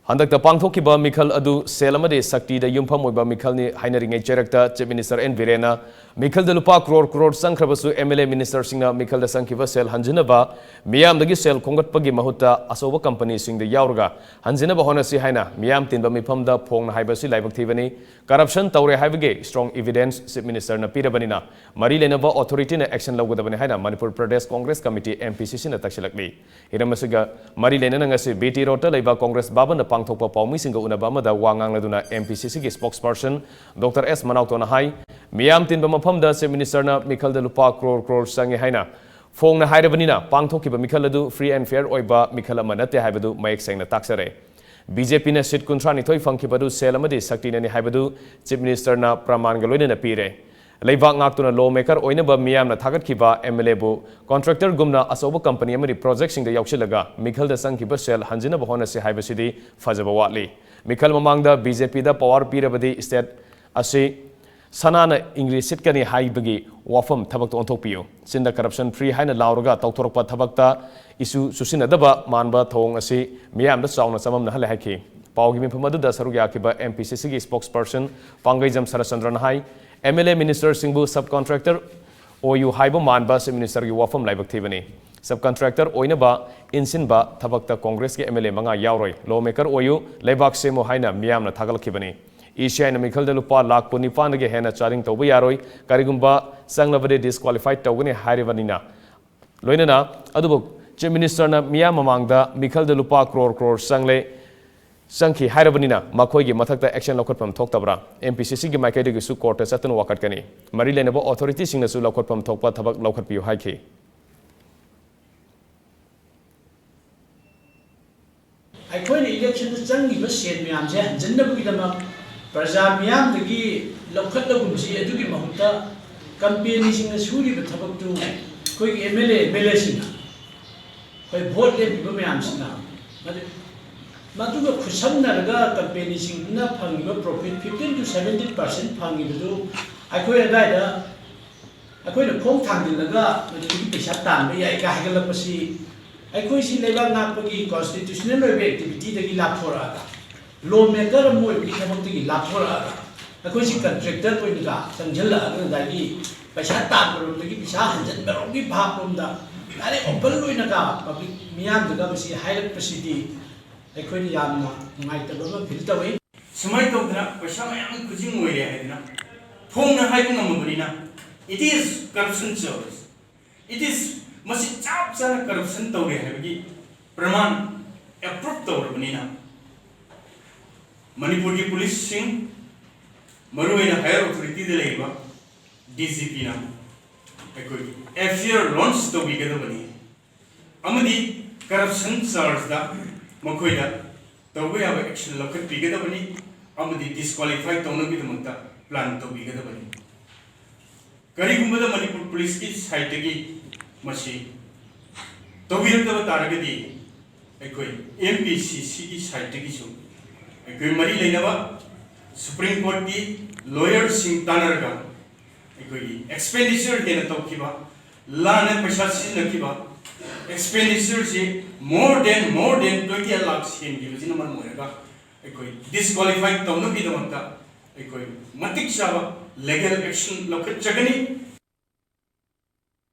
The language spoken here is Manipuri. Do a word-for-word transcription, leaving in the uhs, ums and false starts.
ꯍꯟꯗꯛꯇ ꯄꯥꯡꯊꯣꯛꯈꯤꯕ ꯃꯤꯈꯜ ꯑꯗꯨ ꯁꯦꯜ ꯑꯃꯗꯤ ꯁꯛꯇꯤꯗ ꯌꯨꯝꯐꯝ ꯑꯣꯏꯕ ꯃꯤꯈꯜꯅꯤ ꯍꯥꯏꯅꯔꯤꯉꯩ ꯆꯩꯔꯛꯇ Chief Minister N ꯕꯤꯔꯦꯟꯅ ꯃꯤꯈꯜꯗ ꯂꯨꯄꯥ crore crore ꯆꯪꯈ꯭ꯔꯕꯁꯨ M L A ministerꯁꯤꯡꯅ ꯃꯤꯈꯜꯗ ꯆꯪꯈꯤꯕ ꯁꯦꯜ ꯍꯟꯖꯤꯟꯅꯕ ꯃꯤꯌꯥꯝꯗꯒꯤ ꯁꯦꯜ ꯈꯣꯝꯒꯠꯄꯒꯤ ꯃꯍꯨꯠꯇ ꯑꯆꯧꯕ companyꯁꯤꯡꯗ ꯌꯥꯎꯔꯒ ꯍꯟꯖꯤꯟꯅꯕ ꯍꯣꯠꯅꯁꯤ ꯍꯥꯏꯅ ꯃꯤꯌꯥꯝ ꯇꯤꯟꯕ ꯃꯤꯐꯝꯗ ꯐꯣꯡꯅ ꯍꯥꯏꯕꯁꯤ ꯂꯥꯏꯕꯛ ꯊꯤꯕꯅꯤ꯫ Corruption ꯇꯧꯔꯦ ꯍꯥꯏꯕꯒꯤ strong evidence Chief Ministerꯅ ꯄꯤꯔꯕꯅꯤꯅ ꯃꯔꯤ ꯂꯩꯅꯕ authorityꯅ action ꯂꯧꯒꯗꯕꯅꯤ ꯍꯥꯏꯅ Manipur Pradesh Congress Committee, M P C Cꯅ ꯇꯛꯁꯤꯜꯂꯛꯂꯤ꯫ ꯍꯤꯔꯝ ꯑꯁꯤꯒ ꯃꯔꯤ ꯂꯩꯅꯅ ꯉꯁꯤ B T Roadꯇ ꯂꯩꯕ Congress ꯚꯕꯟꯗ ꯄꯥꯡꯊꯣꯛꯄ ꯄꯥꯎꯃꯤꯁꯤꯡꯒ ꯎꯅꯕ ꯑꯃꯗ ꯋꯥ ꯉꯥꯡꯂꯗꯨꯅ M P C Cꯒꯤ spokesperson Doctor S ꯃꯅꯥꯎꯇꯣꯅ ꯍꯥꯏ, ꯃꯤꯌꯥꯝ ꯇꯤꯟꯕ ꯃꯐꯝꯗ Chief Ministerꯅ ꯃꯤꯈꯜꯗ ꯂꯨꯄꯥ ꯀ꯭ꯔꯣꯔ ꯀ꯭ꯔꯣꯔ ꯆꯪꯉꯦ ꯍꯥꯏꯅ ꯐꯣꯡꯅ ꯍꯥꯏꯔꯕꯅꯤꯅ ꯄꯥꯡꯊꯣꯛꯈꯤꯕ ꯃꯤꯈꯜ ꯑꯗꯨ free and fair ꯑꯣꯏꯕ ꯃꯤꯈꯜ ꯑꯃ ꯅꯠꯇꯦ ꯍꯥꯏꯕꯗꯨ ꯃꯌꯦꯛ ꯁꯦꯡꯅ ꯇꯥꯛꯆꯔꯦ꯫ B J Pꯅ seat ꯀꯨꯟꯊ꯭ꯔꯥ ꯅꯤꯊꯣꯏ ꯐꯪꯈꯤꯕ ꯑꯗꯨ ꯁꯦꯜ ꯑꯃꯗꯤ ꯁꯛꯇꯤꯅꯅꯤ ꯍꯥꯏꯕꯗꯨ Chief Ministerꯅ ꯄ꯭ꯔꯃꯥꯟꯒ ꯂꯣꯏꯅꯅ ꯄꯤꯔꯦ꯫ ꯂꯩꯕꯥꯛ ꯉꯥꯛꯇꯨꯅ law maker ꯑꯣꯏꯅꯕ ꯃꯤꯌꯥꯝꯅ ꯊꯥꯒꯠꯈꯤꯕ M L Aꯕꯨ contractorꯒꯨꯝꯅ ꯑꯆꯧꯕ company ꯑꯃꯗꯤ projectꯁꯤꯡꯗ ꯌꯥꯎꯁꯤꯜꯂꯒ ꯃꯤꯈꯜꯗ ꯆꯪꯈꯤꯕ ꯁꯦꯜ ꯍꯟꯖꯤꯟꯅꯕ ꯍꯣꯠꯅꯁꯤ ꯍꯥꯏꯕꯁꯤꯗꯤ ꯐꯖꯕ ꯋꯥꯠꯂꯤ꯫ ꯃꯤꯈꯜ ꯃꯃꯥꯡꯗ B J Pꯗ power ꯄꯤꯔꯕꯗꯤ state ꯑꯁꯤ ꯁꯅꯥꯅ ꯏꯪꯂꯤ ꯁꯤꯠꯀꯅꯤ ꯍꯥꯏꯕꯒꯤ ꯋꯥꯐꯝ ꯊꯕꯛꯇ ꯑꯣꯟꯊꯣꯛꯄꯤꯌꯨ꯫ ꯆꯤꯟꯗ corruption free ꯍꯥꯏꯅ ꯂꯥꯎꯔꯒ ꯇꯧꯊꯣꯔꯛꯄ ꯊꯕꯛꯇ ꯏꯁꯨ ꯆꯨꯁꯤꯟꯅꯗꯕ ꯃꯥꯟꯕ ꯊꯧꯑꯣꯡ ꯑꯁꯤ ꯃꯤꯌꯥꯝꯗ ꯆꯥꯎꯅ ꯆꯃꯝꯅꯍꯜꯂꯦ ꯍꯥꯏꯈꯤ꯫ ꯄꯥꯎꯒꯤ ꯃꯤꯐꯝ ꯑꯗꯨꯗ ꯁꯔꯨꯛ ꯌꯥꯈꯤꯕ M P C Cꯒꯤ spokesperson ꯄꯥꯡꯒꯩꯖꯝ ꯁꯔꯠꯆꯟꯗ꯭ꯔꯅ high, M L A ministerꯁꯤꯡꯕꯨ subcontractor ꯑꯣꯏꯌꯨ ꯍꯥꯏꯕ ꯃꯥꯟꯕ Chief Ministerꯒꯤ ꯋꯥꯐꯝ ꯂꯥꯏꯕꯛ ꯊꯤꯕꯅꯤ꯫ Subcontractor ꯑꯣꯏꯅꯕ ꯏꯟꯁꯤꯟꯕ ꯊꯕꯛꯇ Congressꯀꯤ M L A ꯃꯉꯥ ꯌꯥꯎꯔꯣꯏ꯫ Law maker ꯑꯣꯏꯌꯨ, ꯂꯩꯕꯥꯛ ꯁꯦꯝꯃꯨ ꯍꯥꯏꯅ ꯃꯤꯌꯥꯝꯅ ꯊꯥꯒꯠꯂꯛꯈꯤꯕꯅꯤ꯫ E C Iꯅ ꯃꯤꯈꯜꯗ ꯂꯨꯄꯥ ꯂꯥꯈ ꯀꯨꯟꯅꯤꯄꯥꯟꯗꯒꯤ ꯍꯦꯟꯅ charging ꯇꯧꯕ ꯌꯥꯔꯣꯏ, ꯀꯔꯤꯒꯨꯝꯕ ꯆꯪꯂꯕꯗꯤ disqualify ꯇꯧꯒꯅꯤ ꯍꯥꯏꯔꯤꯕꯅꯤꯅ, ꯂꯣꯏꯅꯅ ꯑꯗꯨꯕꯨ Chief Ministerꯅ ꯃꯤꯌꯥꯝ ꯃꯃꯥꯡꯗ ꯃꯤꯈꯜꯗ ꯂꯨꯄꯥ ꯀ꯭ꯔꯣꯔ ꯀ꯭ꯔꯣꯔ ꯆꯪꯂꯦ, ꯆꯪꯈꯤ ꯍꯥꯏꯔꯕꯅꯤꯅ ꯃꯈꯣꯏꯒꯤ ꯃꯊꯛꯇ action ꯂꯧꯈꯠꯐꯝ ꯊꯣꯛꯇꯕ꯭ꯔꯥ? M P C Cꯒꯤ ꯃꯥꯏꯀꯩꯗꯒꯤꯁꯨ courtꯇ ꯆꯠꯇꯨꯅ ꯋꯥꯀꯠꯀꯅꯤ꯫ ꯃꯔꯤ ꯂꯩꯅꯕ authorityꯁꯤꯡꯅꯁꯨ ꯂꯧꯈꯠꯐꯝ ꯊꯣꯛꯄ ꯊꯕꯛ ꯂꯧꯈꯠꯄꯤꯌꯨ ꯍꯥꯏꯈꯤ꯫ ꯑꯩꯈꯣꯏꯅ electionꯗ ꯆꯪꯉꯤꯕ ꯁꯦꯟ ꯃꯌꯥꯝꯁꯦ ꯍꯟꯖꯤꯟꯅꯕꯒꯤꯗꯃꯛ ꯄ꯭ꯔꯖꯥ ꯃꯤꯌꯥꯝꯗꯒꯤ ꯂꯧꯈꯠꯂꯒꯨꯝꯁꯤ, ꯑꯗꯨꯒꯤ ꯃꯍꯨꯠꯇ companyꯁꯤꯡꯅ ꯁꯨꯔꯤꯕ ꯊꯕꯛꯇꯨ ꯑꯩꯈꯣꯏꯒꯤ M L A, M L Aꯁꯤꯡꯅ, ꯑꯩꯈꯣꯏ vote ꯂꯦꯞꯄꯤꯕ ꯃꯌꯥꯝꯁꯤꯅ, ꯃꯗꯨ-, ꯃꯗꯨꯒ ꯈꯨꯠꯁꯝꯅꯔꯒ companyꯁꯤꯡꯗꯨꯅ ꯐꯪꯉꯤꯕ profit fifteen to seventeen percent ꯐꯪꯉꯤꯕꯗꯨ ꯑꯩꯈꯣꯏ ꯑꯗꯥꯏꯗ ꯑꯩꯈꯣꯏꯅ ꯈꯣꯡ ꯊꯥꯡꯖꯤꯜꯂꯒ ꯃꯗꯨꯗꯒꯤ ꯄꯩꯁꯥ ꯇꯥꯟꯕ ꯌꯥꯏ ꯀꯥꯏ ꯍꯥꯏꯒꯠꯂꯛꯄꯁꯤ ꯑꯩꯈꯣꯏꯁꯤ ꯂꯩꯕꯥꯛ ꯉꯥꯛꯄꯒꯤ ꯀꯣꯟꯁꯇꯤꯇ꯭ꯌꯨꯁꯅꯦꯜ ꯑꯣꯏꯕ ꯑꯦꯛꯇꯤꯚꯤꯇꯤꯗꯒꯤ ꯂꯥꯞꯊꯣꯔꯛꯑꯒ, ꯂꯣ ꯃꯦꯀꯔ ꯑꯃ ꯑꯣꯏꯕꯒꯤ ꯊꯕꯛꯇꯒꯤ ꯂꯥꯞꯊꯣꯔꯛꯑꯒ, ꯑꯩꯈꯣꯏꯁꯤ ꯀꯟꯇ꯭ꯔꯦꯛꯇꯔ ꯑꯣꯏꯅꯒ ꯆꯪꯁꯤꯜꯂꯛꯑꯒ ꯉꯁꯥꯏꯒꯤ ꯄꯩꯁꯥ ꯇꯥꯟꯕꯔꯣꯝꯗꯒꯤ ꯄꯩꯁꯥ ꯍꯟꯖꯤꯟꯕꯔꯣꯝꯒꯤ ꯚꯥꯕꯔꯣꯝꯗ ꯗꯥꯏꯔꯦꯛ ꯑꯣꯄꯟ ꯑꯣꯏꯅꯒ ꯄꯕ꯭ꯂꯤꯛ ꯃꯤꯌꯥꯝꯗꯨꯗ ꯃꯁꯤ ꯍꯥꯏꯔꯛꯄꯁꯤꯗꯤ ꯑꯩꯈꯣꯏꯅ ꯌꯥꯝꯅ ꯅꯨꯡꯉꯥꯏꯇꯕ ꯑꯃ ꯐꯤꯜ ꯇꯧꯏ꯫ ꯁꯨꯃꯥꯏꯅ ꯇꯧꯗꯅ ꯄꯩꯁꯥ ꯃꯌꯥꯝ ꯈꯨꯖꯤꯡ ꯑꯣꯏꯔꯦ ꯍꯥꯏꯗꯅ ꯐꯣꯡꯅ ꯍꯥꯏꯕ ꯉꯝꯃꯕꯅꯤꯅ, it is corruption, sir, it is, ꯃꯁꯤ ꯆꯞ ꯆꯥꯅ ꯀꯔꯞꯁꯟ ꯇꯧꯔꯦ ꯍꯥꯏꯕꯒꯤ ꯄ꯭ꯔꯃꯥꯟ ꯑꯦꯄ꯭ꯔꯨꯞ ꯇꯧꯔꯕꯅꯤꯅ, ꯃꯅꯤꯄꯨꯔꯒꯤ ꯄꯨꯂꯤꯁꯁꯤꯡ, ꯃꯔꯨꯑꯣꯏꯅ ꯍꯥꯌꯔ ꯑꯣꯊꯣꯔꯤꯇꯤꯗ ꯂꯩꯔꯤꯕ ꯗꯤ ꯖꯤ ꯄꯤꯅ ꯑꯩꯈꯣꯏꯒꯤ ꯑꯦꯐ ꯑꯥꯏ ꯑꯥꯔ ꯂꯣꯟꯆ ꯇꯧꯕꯤꯒꯗꯕꯅꯤ ꯑꯃꯗꯤ ꯀꯔꯞꯁꯟ ꯆꯥꯔꯖꯇ ꯃꯈꯣꯏꯗ ꯇꯧꯕ ꯌꯥꯕ ꯑꯦꯛꯁꯟ ꯂꯧꯈꯠꯄꯤꯒꯗꯕꯅꯤ ꯑꯃꯗꯤ ꯗꯤꯁꯀ꯭ꯋꯥꯂꯤꯐꯥꯏ ꯇꯧꯅꯕꯒꯤꯗꯃꯛꯇ ꯄ꯭ꯂꯥꯟ ꯇꯧꯕꯤꯒꯗꯕꯅꯤ꯫ ꯀꯔꯤꯒꯨꯝꯕꯗ ꯃꯅꯤꯄꯨꯔ ꯄꯨꯂꯤꯁꯀꯤ ꯁꯥꯏꯠꯇꯒꯤ ꯃꯁꯤ ꯇꯧꯕꯤꯔꯛꯇꯕ ꯇꯥꯔꯒꯗꯤ, ꯑꯩꯈꯣꯏ ꯑꯦꯝ ꯄꯤ ꯁꯤ ꯁꯤꯒꯤ ꯁꯥꯏꯠꯇꯒꯤꯁꯨ ꯑꯩꯈꯣꯏ ꯃꯔꯤ ꯂꯩꯅꯕ ꯁꯨꯄ꯭ꯔꯤꯝ ꯀꯣꯔꯠꯀꯤ ꯂꯣꯌꯔꯁꯤꯡ ꯇꯥꯟꯅꯔꯒ ꯑꯩꯈꯣꯏꯒꯤ ꯑꯦꯛꯁꯄꯦꯟꯗꯤꯆꯔ ꯍꯦꯟꯅ ꯇꯧꯈꯤꯕ, ꯂꯥꯟꯅ ꯄꯩꯁꯥ ꯁꯤꯖꯤꯟꯅꯈꯤꯕ, ꯑꯦꯛꯁꯄꯦꯟꯗꯤꯆꯔꯁꯤ more than, more than twenty lakh ꯍꯦꯟꯈꯤꯕꯁꯤꯅ ꯃꯔꯝ ꯑꯣꯏꯔꯒ ꯑꯩꯈꯣꯏ ꯗꯤꯁꯀ꯭ꯋꯥꯂꯤꯐꯥꯏ ꯇꯧꯅꯕꯒꯤꯗꯃꯛꯇ ꯑꯩꯈꯣꯏ ꯃꯇꯤꯛ ꯆꯥꯕ ꯂꯤꯒꯦꯜ ꯑꯦꯛꯁꯟ ꯂꯧꯈꯠꯆꯒꯅꯤ꯫